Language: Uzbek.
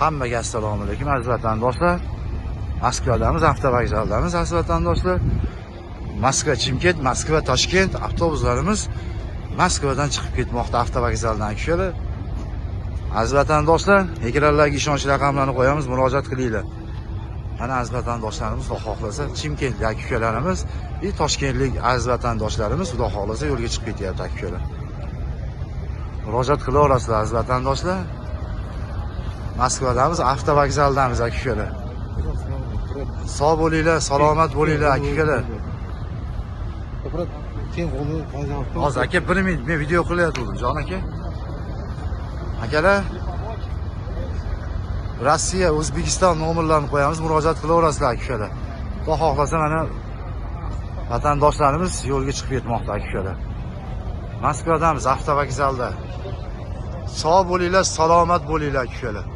Hammaga assalomu alaykum, aziz vatandoshlar. Moskvadamiz, avtovokzaldamiz, aziz vatandoshlar. Moskva Chimkent, Moskva Toshkent avtobuslarimiz Moskvadan chiqib ketmoqda avtovokzaldan, aka. Aziz vatandoshlar, ekranlarga ishonch raqamlarini qo'yamiz, murojaat qilinglar. Mana, aziz vatandoshlarimiz, xudo xohlasa, Chimkentlik aka ukalarimiz va toshkentlik aziz vatandoshlarimiz, xudo xohlasa, yo'lga chiqib ketyapti, aka ukalar. Murojaat qilaverasizlar, aziz vatandoshlar. Moskvadamiz, avtovokzaldamiz, aka ukalar. Sog' bo'linglar, salomat bo'linglar, aka ukalar. Hozir, aka, bir minut, men video qilayotgandim, jon aka. Akalar, Rossiya, O'zbekiston nomerlarini qo'yamiz, murojaat qilaverasizlar, aka ukalar. Xudo xohlasa, mana vatandoshlarimiz yo'lga chiqib ketmoqda, aka ukalar. Moskvadamiz, avtovokzalda. Sog' bo'linglar, salomat bo'linglar, aka ukalar.